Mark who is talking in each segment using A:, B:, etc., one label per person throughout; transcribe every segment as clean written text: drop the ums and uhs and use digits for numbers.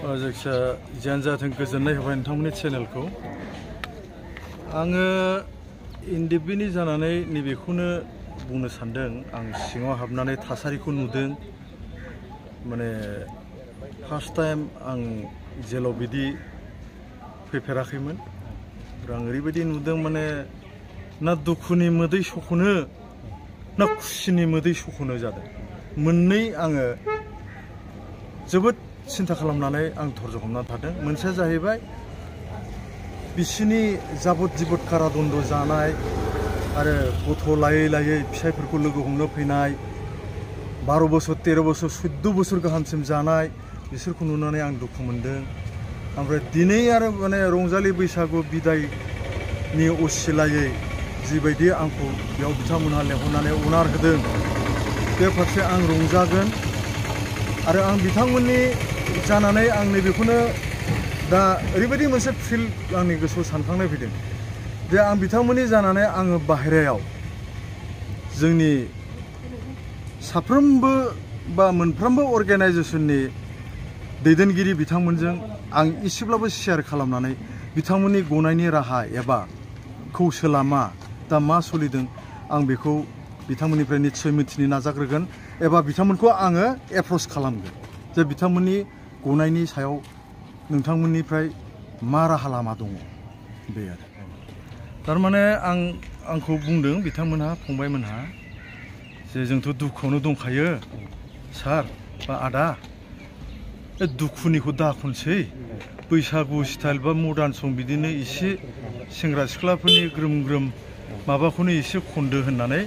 A: जायखिया जियानो जाथों गोजोननाय होबाय नोंथांमोननि चेनेलखौ। आङो इन्डिपेन्डेन्ट जानानै नैबेखौनो बुंनो सानदों, आं सिङाव हाबनानै थासारिखौ नुदों। माने फार्स्ट टाइम आं जेलाव बिदि फैफेराखैमोन। आं ओरैबायदि नुदों माने ना दुखुनि मोदै सख'नो ना खुसिनि मोदै सख'नो जादों। मोननै आङो जोबोद सिन्था खालामनानै आं धर्ज हमनानै थादों। मोनसेया जाहैबाय बिसिनि जाबद जिबद कारादन्द जानाय आरो गथ' लायै लायै फिसायफोरखौ लोगो हमनो फैनाय, 12 बोसोर 13 बोसोर 14 बोसोर गाहामसिम जानाय, बिसोरखौ नुनानै आं दुखु मोनदों। ओमफ्राय दिनै आरो माने रंजालि बैसागु बिदायनि असिलायै जिबायदि आंखौ बेयाव बिथांमोनहा लेंहरनानै अनार होदों, बे फारसे आं रंजागोन। आरो आं बिथांमोननि जानानै आं नैबेखौनो दा ओरैबायदि मोनसे फिल आंनि गोसोआव सानखांनाय फैदों जे आं बिथांमोननि जानानै आङो बाहेरायाव जोंनि साफ्रोमबो बा मोनफ्रोमबो अर्गानाइजेसननि दैदेनगिरि बिथांमोनजों आं एसेब्लाबो शेयार खालामनानै बिथांमोननि गनायनि राहा एबा कौशला मा, दा मा सोलिदों, आं बेखौ बिथांमोननिफ्राय निस्सय मिथिनो नाजाग्रोगोन एबा बिथांमोनखौ आङो एप्रच खालामगोन जे बिथांमोननि गनायनि सायाव नोंथांमोननिफ्राय मा राहा लामा दङ। बे आरो थारमाने आंखौ बुंदों बिथांमोनहा, फंबायमोनहा, जे जोंथ' दुखुआवनो दंखायो सार बा आदा, दुखुनिखौ दा खनसै बैसागु स्टाइल बा मडार्न सं बिदिनो एसे सेंग्रा सिख्लाफोरनि ग्रोम ग्रोम माबाखौनो एसे खनदो होननानै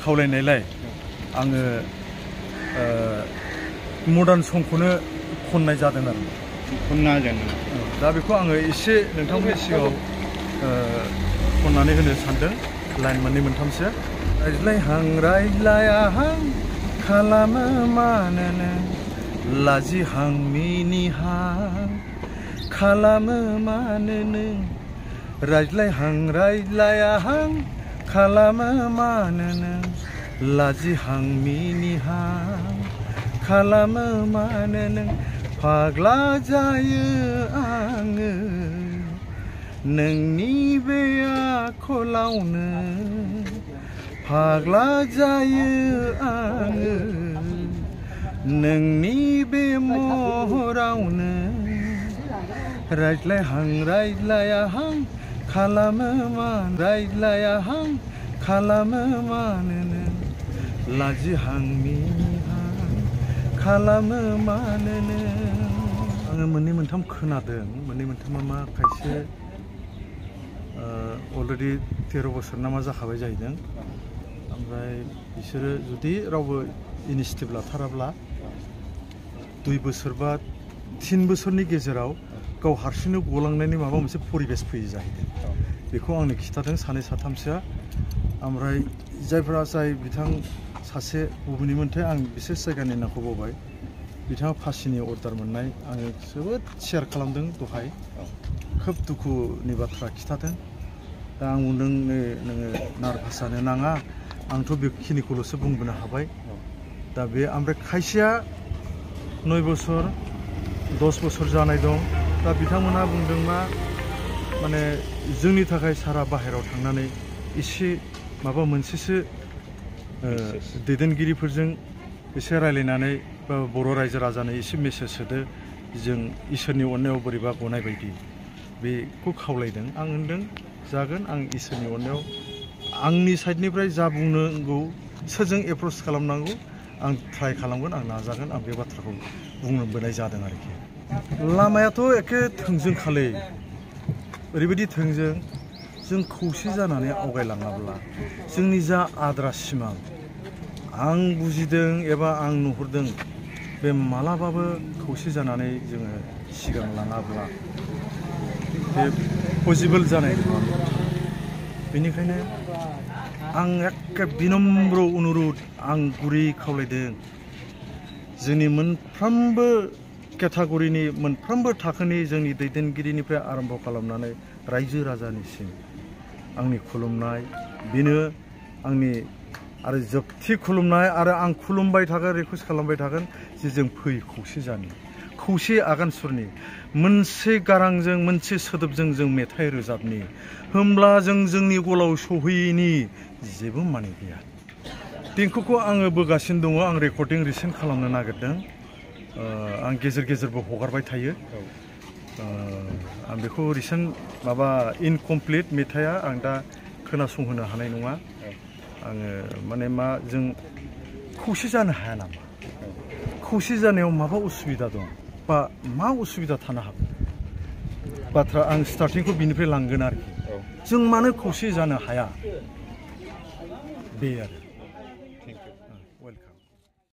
A: खावलायनायलाय आङो मडार्न संखौनो खननाय जादों आरो दा बेखौ आङो एसे नोंथांमोननि सिगाङाव खननानै होनो सानदों, लाइन मोननै मोनथामसो। रायज्लायहां रायज्लायाहां खालामो मानोनो, लाजिहां मिनिहां खालामो मानोनो, रायज्लायहां रायज्लायाहां खालामो मानोनो, लाजिहां मिनिहां खालामो मानोनो, फाग्ला जायो आङो नोंनि बे आखलावनो, फाग्ला जायो आङो नोंनि बे महरावनो, रायज्लायहां रायज्लायाहां खालामो रायज्लायाहां खालामो मानोनो, लाजिहां मिनिहां खालामो मानोनो। आङो मोननै मोनथाम खोनादों, मोननै मोनथामा मा खायसे अलरेडि 13 बोसोर ना मा जाखाबाय जाहैदों। ओमफ्राय बिसोरो जुदि रावबो इनिसियेटिभ लाथाराब्ला 2 बोसोर बा 3 बोसोरनि गेजेराव गाव हारसिंनो गलांनायनि माबा मोनसे परिबेस फैयो जाहैदों। बेखौ आंनो खिथादों सानै साथामसोआ। ओमफ्राय जायफोरा बिथां सासे बबेनिमोनथाय आं बिसेस जायगानि नामखौ बावबाय, बिथाङा फासिनि अर्डार मोननाय, आङो जोबोद शेयार खालामदों दहाय, खोब दुखुनि बाथ्रा खिथादों। दा आं बुंदों नोङो नार्भास जानो नाङा, आंथ' बेखिनिखौल'सो बुंबोनो हाबाय। दा बे ओमफ्राय खायसेया 9 बोसोर 10 बोसोर जानाय दं। दा बिथांमोनहा बुंदों मा, माने जोंनि थाखाय सारा बाहेरायाव थांनानै एसे माबा मोनसेसो दैदेनगिरिफोरजों एसे रायलायनानै बा बर' रायजो राजानो एसे मेसेज होदो, जों इसोरनि अननायाव बोरैबा गनाय बायदि, बेखौ खावलायदों। आं होनदों जागोन, आं इसोरनि अननायाव आंनि साइडनिफ्राय जा बुंनांगौ, सोरजों एप्रच खालामनांगौ आं ट्राइ खालामगोन, आं नाजागोन। आं बे बाथ्राखौ बुंबोनाय जादों आरोखि। लामायाथ' एखे थोंजों खालै, ओरैबायदि थोंजों, जों खौसे जानानै आवगायलाङाब्ला जोंनि जा आद्रा सिमां आं बुजिदों एबा आं नुहुरदों, बे मालाबाबो खौसे जानानै जोङो सिगां लाङाब्ला बे पसिबोल जानाय नङा। बेनिखायनो आं एखे बिनम्र अनुर'ध, आं गुरै खावलायदों, जोंनि मोनफ्रोमबो केटागरिनि मोनफ्रोमबो थाखोनि जोंनि दैदेनगिरिनिफ्राय आरम्भ खालामनानै रायजो राजानिसिम आंनि खुलुमनाय, बेनो आंनि आरो जोबथि खुलुमनाय। आरो आं खुलुमबाय थागोन, रिकुवेस्ट खालामबाय थागोन जे जों फै खौसे जानो, खौसे आगान सुरनि मोनसे गारांजों मोनसे सोदोबजों जों मेथाइ रोजाबनि होमब्ला जों जोंनि गलाव सहैयैनि जेबो माने गैया। देंखोखौ आङो बोगासिनो दङ, आं रेकर्डिं रिसेन्ट खालामनो नागिरदों। आं गेजेर गेजेरबो हगारबाय थायो। आं बेखौ रिसेन्ट माबा इनकमप्लिट मेथाइआ आं दा खोनासंहोनो हानाय नङा। आङो माने मा जों खौसे जानो हाया नामा? खौसे जानायाव माबा उसुबिदा दं बा मा उसुबिदा थानो हागौ? बाथ्रा आं स्टार्टिंखौ बिनिफ्राय लांगोन आरोखि। जों मानो खौसे जानो हाया बे आरो।